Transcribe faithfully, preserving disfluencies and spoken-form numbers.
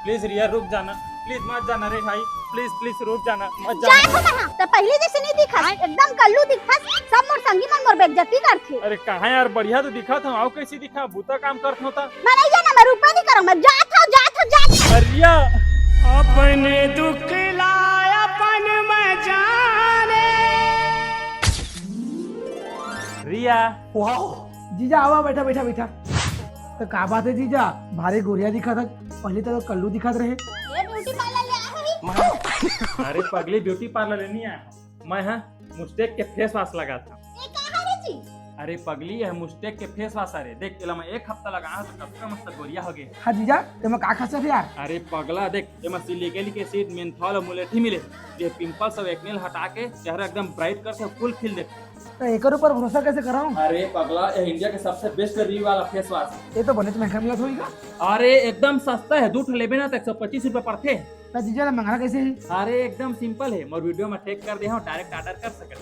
Please रिया, रुक जाना, please मत जाना रे भाई, प्लीज प्लीज रुक जाना, मत जाना। जात हो कहाँ? त पहली जैसे नहीं दिखा, एकदम कल्लू दिखा। सब मोर संगी मन मोर बेइज्जती करथे। अरे कहाँ यार, बढ़िया तो दिखा था, आओ कैसे दिखा, बूता काम करत होता। मैं नहीं जाना, मैं रुपए नहीं करूँ, मैं जात हो, जात हो, जात हो। अरे रिया, अपन दुख ला अपन में जाने। रिया, वाह, जीजा आवा, बैठा बैठा बैठा। तो का बात है जीजा, भारी गोरिया दिखा था, पहले तो कल्लू दिखत रहे। ये ब्यूटी पार्लर ले आए हो ही? अरे पगली, ब्यूटी पार्लर नहीं आया हूँ मैं, हाँ मुस्टेक के फेस वॉश लगा था। ये का है रे जी? अरे पगली, यह मुस्टेक के फेस वॉश अरे देख, एला मैं एक हफ्ता लगाया तो कतका मस्त गोरिया हो गए। हाँ जीजा, तेमा का खासियत है यार? अरे पगला देख, एमा सिलिकोनिक एसिड, मेंथॉल और मुलेठी मिले, जे पिंपल्स और एक्ने हटा के चेहरा एकदम ब्राइट करथे, फुल खिल देथे। तो एकर ऊपर भरोसा कैसे कराऊं? अरे पगला, ये इंडिया के सबसे बेस्ट रिव्यू वाला फेस वॉश है। ये तो बनेच महंगा मिलत होही का? अरे एकदम सस्ता है, दू ठो लेबे ना तो एक सौ पच्चीस रुपए पड़थे। तो जीजा ला मंगाना कैसे है? अरे एकदम सिंपल है, मोर वीडियो में टैग कर दे हूँ, डायरेक्ट ऑर्डर कर सकते।